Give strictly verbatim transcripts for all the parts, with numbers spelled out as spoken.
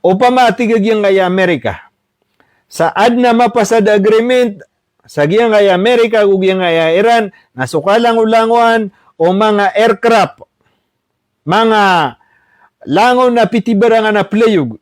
Opama a tig a giyangkaya Amerika sa adn a mapasad a agreement sa giyangkaya Amerika ago giyangkaya Iran, na so kalangolangowan o manga aircraft, manga langon a pitibarangan a playog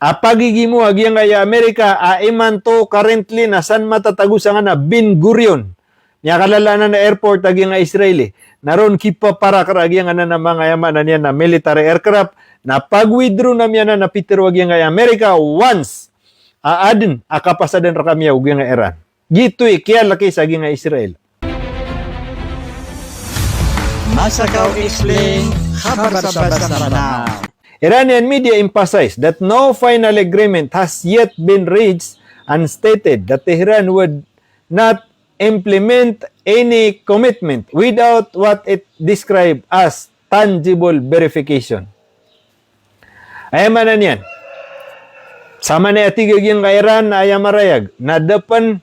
a pagigimo a giyangkaya Amerika a imanto currently na san matatago sangkanan a Ben Gurion, miyakalalanan a airport a giyangkaya Israeli. Na roo kipaparak a giyangkanan a manga, aya maana niyan na military aircraft, na pag-withdraw na miyanan a pitharo a giyangkaya Amerika once a adn a kapasadan rkami ago giyangkaya Iran. Giyoto i kiyalki sa giyangkaya Israel. Masakaw Explain, khabar sa basa Manaw. Iranian media emphasized that no final agreement has yet been reached and stated that Tehran would not implement any commitment without what it described as tangible verification. Aya maana niyan, samanaya tig a giyangkaya Iran na aya marayag na da pn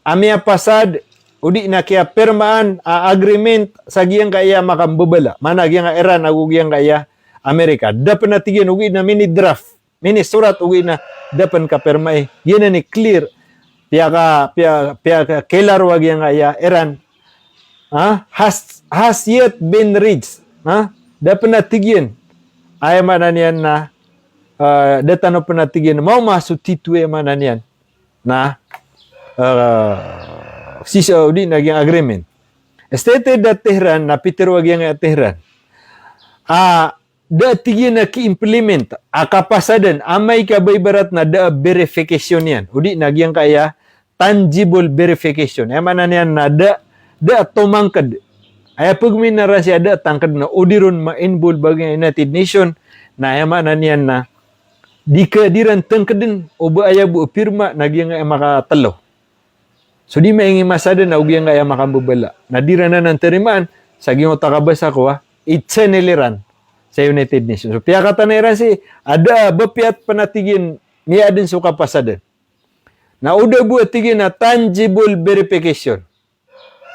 a miyapasad odi na kiyapirmaan a agreement sa giyangkaya makambabala. Maana giyangkaya Iran ago giyangkaya Amerika. Da pn a tig iyan ogaid na mini-draft, minisorat ogaid na da pn kapirmai. Giyanan i clear. Piyaka, piya, piyakaklaro a giyangkaya Iran. Ha? Has, has yet been reached. Ha? Da pn a tig iyan. Aya maana niyan na, ah, da tano pn a tig iyan. Maoma so titho, aya maana niyan na, ah, sii sa odi na giyangkaya agreement. Stated that Tehran, na pitharo a giyangkaya Tehran. Ah, da tig iyan a ki-implement a kapasadan amay ka ba ibarat na da a verification iyan. Odi na giyangkaya tangible verification. Aya maana niyan na da, da a tomangkd. Aya pagmaana ran sii a da a tangkd na o di ron ma-involve a giyangkaya United Nation, na aya maana niyan na di ka, di ran tangkdn o ba aya bo a pirma na giyangkaya makatlo. So di maingin masadan ago giyangkaya makambabala. Na di ran anan tarimaan sa giyangkoto a kabasa ko a i-channel iran sa United Nations. So piyakatana iran sii a da a ba piya pn a tig iyan miyaadn so kapasadan. Na o da bo a tig iyan a tangible verification.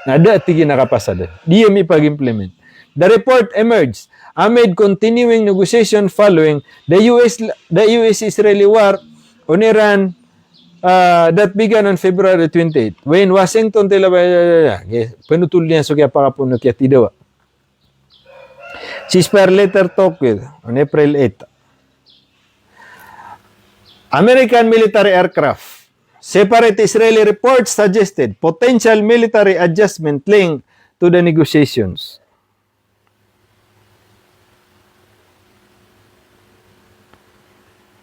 Na da a tig iyan a kapasadan. Di iyan mipag-implement. The report emerged amid continuing negotiation following the U S, the U S-Israeli war on Iran, uh, that began on February twenty-eight, when Washington, Tel Aviv, okay, pnotol iyan so kiyapakapoon o kiyatidawa. Ceasefire later talk with on April eight. American military aircraft. Separate Israeli reports suggested potential military adjustment linked to the negotiations.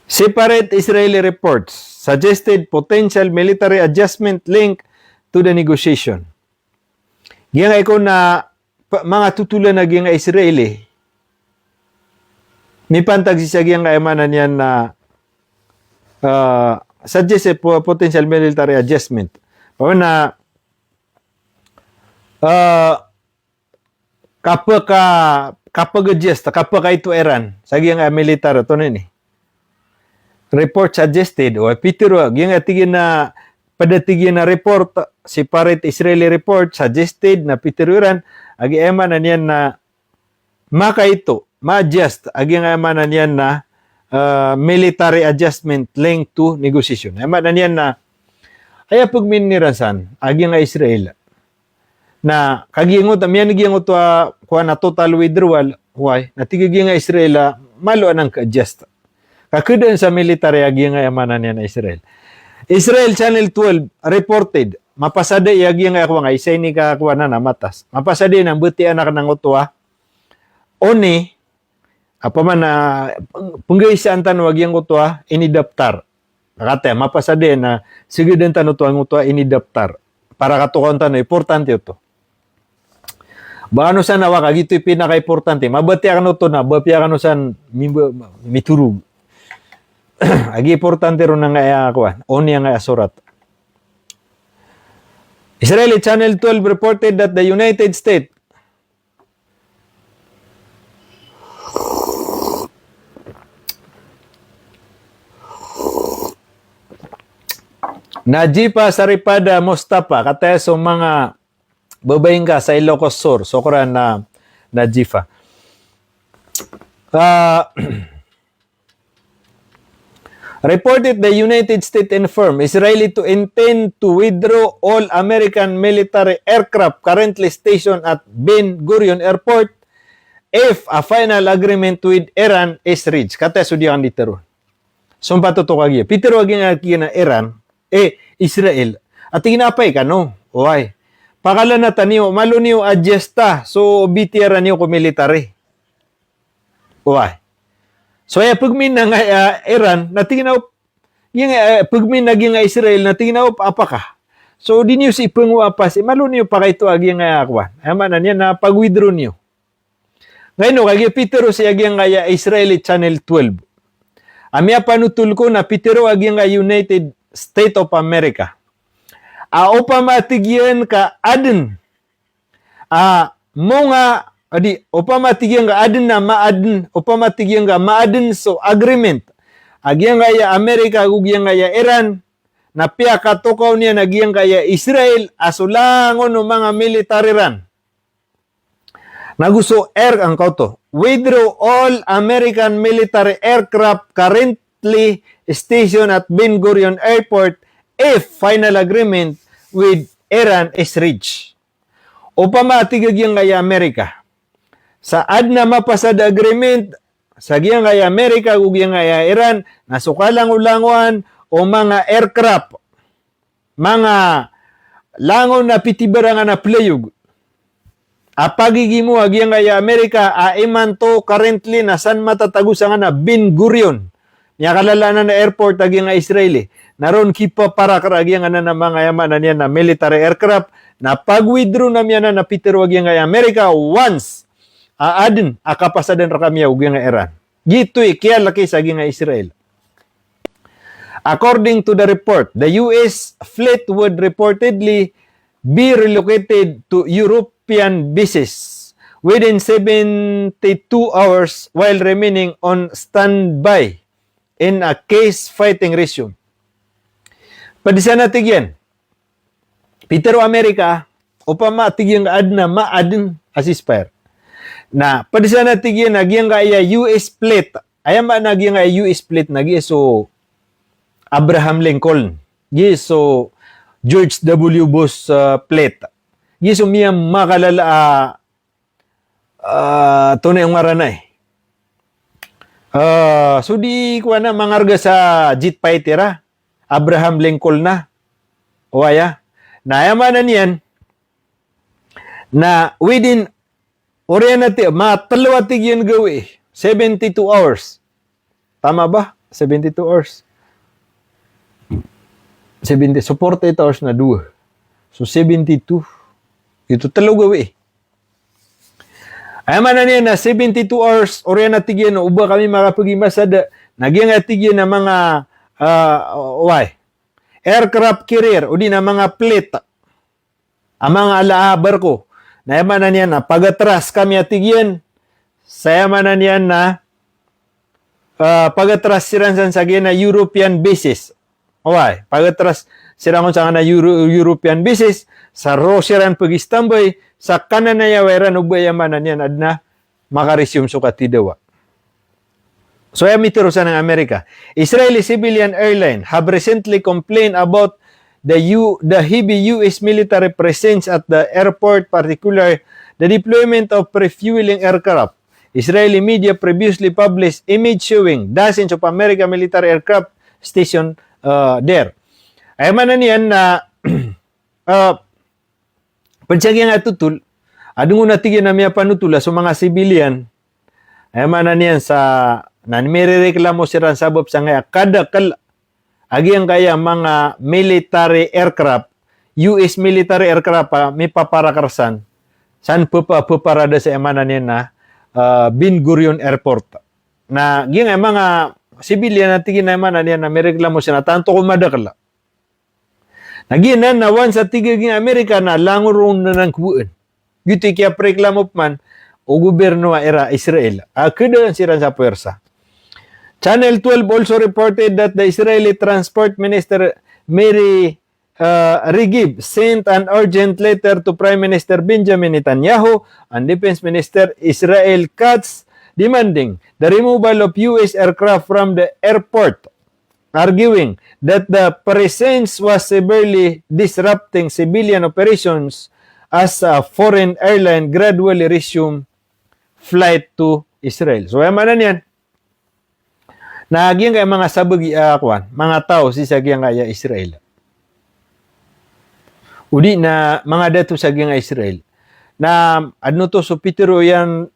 Separate Israeli reports suggested potential military adjustment linked to the negotiation. Giyangkai kon a pa, manga totolan a giyangkai Israel i mipantag sii sa giyangkai, aya maana niyan na, ah, suggest a po-, potential military adjustment. Paman na, ah, kapaka, kapag-adjust, kapakaito iran sa giyangkai militar oto ini. Report suggested, o pitharo, giyangkai tig iyan a, pd a tig iyan a report, separate Israeli report, suggested na pitharo iran, a giya aya maana niyan na makaito, ma-adjust, a giya aya maana niyan na, ah, military adjustment linked to negotiation. Aya maana niyan na, aya pagmain iran san, a giyangkai Israel. Na kagiya giyoto, miyan giyoto a kowan a total withdrawal, wai, na tig a giyangkai Israel a malo anan ka-adjust. Ka khadaan sa military a giyangkai, aya maana niyan na Israel. Israel Channel twelve reported, mapasad a giyangkai a kowan, isa ini ka kowan a matas. Mapasad a na mbatiya anan angkoto a oni, apa man a peng-, penggaisaan tano a giyangkoto a ini daftar. Kataya, mapasad a na segedan tano oto angkoto a ini daftar. Para katokawan tano, importante oto. Ba kano san a waka giyoto i pinaka-importante. Mabatiya kano oto na, ba piya kano san mimba-, mitorog. A giya importante ron angkaya kowan, oni angkaya sorat. Israeli Channel twelve reported that the United States Najifa Saripada Mustafa, kataya so manga babaingka sa Ilocos Sur, so koran na Najifa. Ah, Reported the United States informed Israel to intend to withdraw all American military aircraft currently stationed at Ben Gurion Airport if a final agreement with Iran is reached. Kataya so di kan di tero. So, patoto kagiya. Pitero a giyangkaya Iran, eh, Israel. A tig iyan a apay kano. Oway. Pakalanatan iyo, malo niyo adjust a so B T R niyo ko military. Oway. So, aya pegmin a giyangkaya Iran, na tig iyan a op, giyangkaya, eh, pegmin a giyangkaya Israel, na tig iyan a op, apaka. So, di niyo sii pengowa a pasi, malo niyo pakaito a giyangkaya kowan. Aya maana niyan na pag-withdraw niyo. Ngayon, kagiya pitero sii a giyangkaya Israeli Channel twelve. A miyapanotol ko na pitero a giyangkaya United States of America a opama a tig iyan ka aden a monga, odi, opama a tig iyan ka aden a maaden, opama a tig iyan ka maaden so agreement a giyangkaya America ago giyangkaya Iran, na piyakatokaw niyan a giyangkaya Israel a so langon o manga military ran. Nago so air, angkoto, withdraw all American military aircraft currently stationed at Ben Gurion Airport if final agreement with Iran is reached. Opama a tig a giyangkaya America, sa aden a mapasad a agreement sa giyangkaya America ago giyangkaya Iran, na so kalangolangowan o manga aircraft, manga langon a pitibarangan a playog a pagigimo a giyangkaya America a imanto currently na san matatago sangkanan a Ben Gurion. Miyakalala anan a airport a giyangkaya Israeli. Na ron kipaparakar a giyangkanan a manga, aya maana niyan na military aircraft, na pag-withdraw ami anan a pitero a giyangkaya America once a aden a kapasadan rekami ago giyangkaya Iran. Giyoto i kiyalekes a giyangkaya Israel. According to the report, the U S fleet would reportedly be relocated to European bases within seventy-two hours while remaining on standby in a case fighting resume. Ped san a tig iyan, pitero o Amerika, opama tig iyan ka aden a maaden a ceasefire. Na ped san a tig iyan a giyangkaya U S fleet, aya maana a giyangkaya U S fleet na giya so Abraham Lincoln, giya so George W Bush, ah, fleet. Giya so miyamakalala a Ah, tonaa i ngaran ai. Ah, so di kowan a mangarga sa jet fighter a, Abraham Lincoln na. Oway a. Na aya maana niyan na within, oriyan a tig, matelo a tig iyan gawii, seventy-two hours. Tama ba? Seventy-two hours. Seventy, so forty-eight hours na dowa. So seventy-two. Ito telo gawii. Aya maana niyan na seventy-two hours, oriyan a tig iyan o ba kami makapegimasa da, na giyangkaya tig iyan a manga, ah, oway, aircraft carrier, odi na manga fleet a manga ala a barko. Na aya maana niyan na pagatras kami a tig iyan, sa aya maana niyan na, ah, pagatras siran san sa giyangkaya European bases. Oway, pagatras siran kon sangkanan a Euro-, European bases, sa roo siran peg-standby, sa kananaya oway ran o ba aya maana niyan aden a makaresume so katidawa. So aya mitero san o Amerika. Israeli civilian airline have recently complained about the U-, the heavy U S military presence at the airport, particularly the deployment of refueling aircraft. Israeli media previously published image showing dozens of American military aircraft stationed, uh, there. Aya maana niyan na, uh, ped sa giyangkaya totol, aden on a tig iyan a miyapanotol a so manga civilian, aya maana niyan sa, na mirereklamo siran sabap sangkaya kadakel a giyangkaya manga military aircraft, U S military aircraft a mipaparakar san, san pepa-, peparada sa aya maana niyan na, ah, Ben Gurion Airport. Na giyangkaya manga civilian a tig iyan a aya maana niyan na mireklamo siran a tanto ko madakel. Na giyanan na once a tig a giyangkaya Amerika na langon ron anan kowaan. Giyoto i kiyapreklamo pman o gobyerno a ira Israel a khadaan siran sa puwersa. Channel twelve also reported that the Israeli Transport Minister Miri, uh, Regev sent an urgent letter to Prime Minister Benjamin Netanyahu and Defense Minister Israel Katz demanding the removal of U S aircraft from the airport. arguing that the presence was severely disrupting civilian operations as a foreign airline gradually resumed flight to Israel. So, aya maana niyan na giyangkaya manga sabagi, ah, kowan, manga taw sii sa giyangkaya Israel. Odi na manga dato sa giyangkaya Israel. Na adn oto so pitharo iyan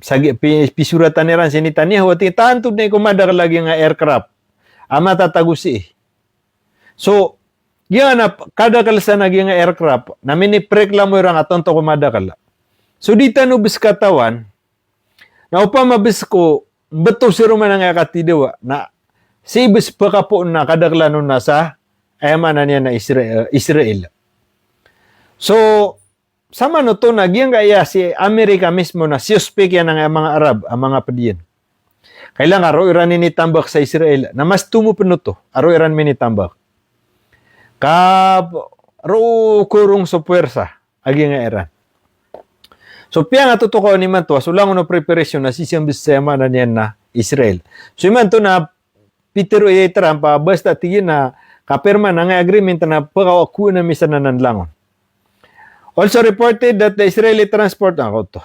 sa gi-, pi-, pisoratan iran si Netanyahu a tig iyan, tanto dn i ko madakl a giyangkaya aircraft a matatago sii. So, giyangkana p-, kadakl san a giyangkaya aircraft, na minipreklamo iran a tanto ko madakl. So, di tano bs katawan, na opama bs ko mbtosi ron man angkaya katidawa, na sii bs pkapoon na kadaklan on na sa, aya maana niyan na Isra-, Israel. So, samanoto na giyangkaya si Amerika mismo na siyuspek iyan angkaya manga Arab a manga pd iyan. Kailangan ka roo iran initambak sa Israel, na mas tomo pn oto a roo iran minitambak. Ka roo korong so puwersa a giyangkaya Iran. So, piyangatotokawan imanto a so langon o preparation na sii sa mbs sa aya maana niyan na Israel. So, imanto na pitharo i Trump a basta tig iyan na kapirma angkaya agreement na pkakowa ami san anan langon. Also reported that the Israeli transport, ah, oto.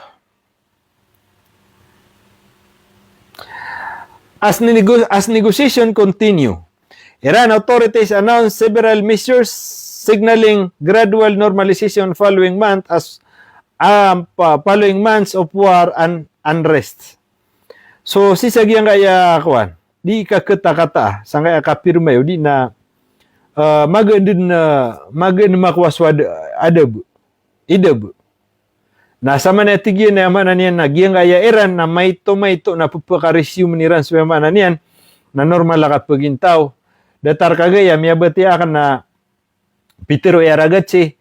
As nego-, as negotiation continue, Iran authorities announced several measures signaling gradual normalization following month as, um, pa-, following months of war and unrest. So, sii sa giyangkaya kowan, di kakhatakata sangkaya kapirma iyo, di na, eh, magaan dn, eh, magaan makowa so ad-, adab, idab. Na samanaya tig iyan na aya maana niyan na giyangkaya Iran na maito-maito na pphakaresume iran so aya maana niyan na normal a kapagintaw. Datar kagiya miyabatiya akn na pitharo i Aragatsi,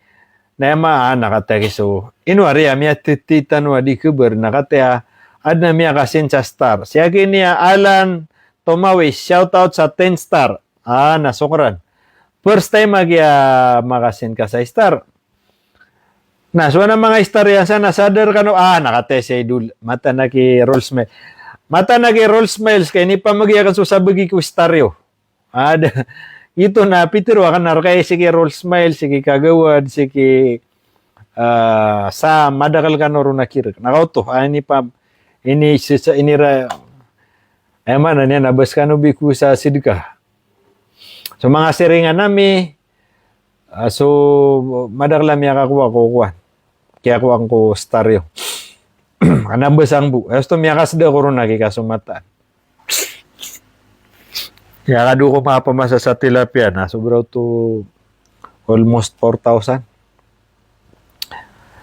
na aya maana, kataya ki so, ino ari a miyatiti tano a di khabar, na kataya adn a miyakasend sa star. Si aki niyan Alan Tomawi, shout out sa ten star. Ah, na sokran. First time aki a makasend ka sa star. Na so anan a manga star iyan sa na sadar kano, ah, na kataya si Idol. Mataan aki Rolls Miles. Mataan aki Rolls Miles ka inipamagay akn so sabagi ko star iyo. Ada. Ito na pitharo akn na rkaya sii ki Rolls Miles, sii ki Kagawad, sii ki, ah, sa madakl kano ron a kirk. Na kaoto, ah, ini pa, ini sisa, ini ra, aya maana niyan na bs kano biko sa sidka. So manga siringan ami, ah, so madakl a miyakakowa ko kowan. Kiyakowa ko star iyo. Kna ba sangbo. Aya osto miyakasda ko ron aki kaso mataan. Kiyakado ko mapamasa sa tilapia na sobra oto almost four thousand.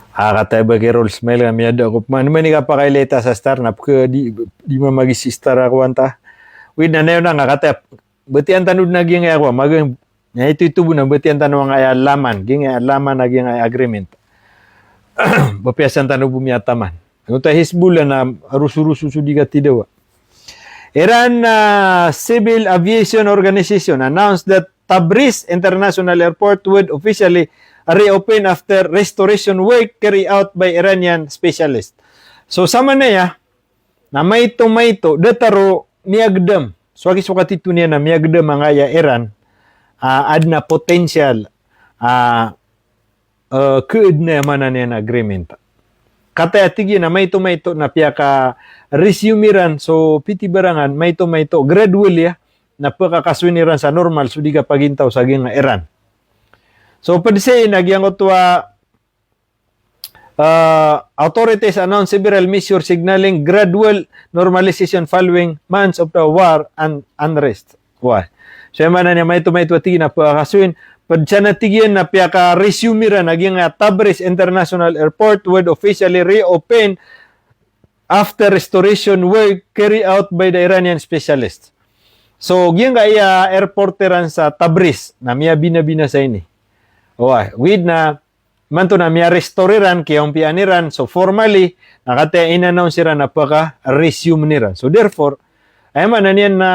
Ah, kataya ba ki Rolls Miles ka miyada ko pman. Mani kapakailay ta sa star na pkha di, di mamagi si star a kowan ta. Wid na nayo na nga kataya batiyan tano dn a giyangkaya kowan, magaan, na ito, ito bo na batiyan tano angkaya laman, giyangkaya laman a giyangkaya agreement. Ba piyasan tano bo miyataman. Antonaa i Hezbollah na roso-roso so di katidawa. Iran, ah, Civil Aviation Organization announced that Tabriz International Airport would officially reopen after restoration work carried out by Iranian specialists. So, samanaya, na maito-maito, datar o miyagdam. So, aki so katito niyan na miyagdam angkaya Iran, ah, adn a potential, ah, eh, khaadn a aya maana niyan na agreement. Kataya tig iyan na maito-maito na piyaka-resume iran so pitibarangan, maito-maito, gradually, ah, na pkakasoy iran sa normal so di kapagintaw sa giyangkaya Iran. So, pd sii na giyangkoto a Uh, authorities announced several measures signaling gradual normalization following months of the war and unrest. Wah. So, aya maana niyan maito-maito a tig iyan na pkakasoy, pd san a tig iyan na piyaka-resume iran a giyangkaya Tabriz International Airport would officially reopen after restoration work carried out by the Iranian specialists. So, giyangkaya airport iran sa Tabriz, na miyabinabinasa ini. Wah, wid na imanto na miya-restore iran, kiyaompian iran, so formally, na kataya in-announce iran a paka-resume iran. So therefore, aya maana niyan na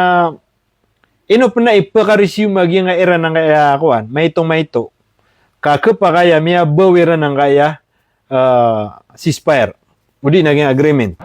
ino pn a ipaka-resume a giyangkaya Iran angkaya kowan, maito-maito. Ka khapakay a miyabaw iran angkaya, ah, ceasefire. O di na giyangkaya agreement.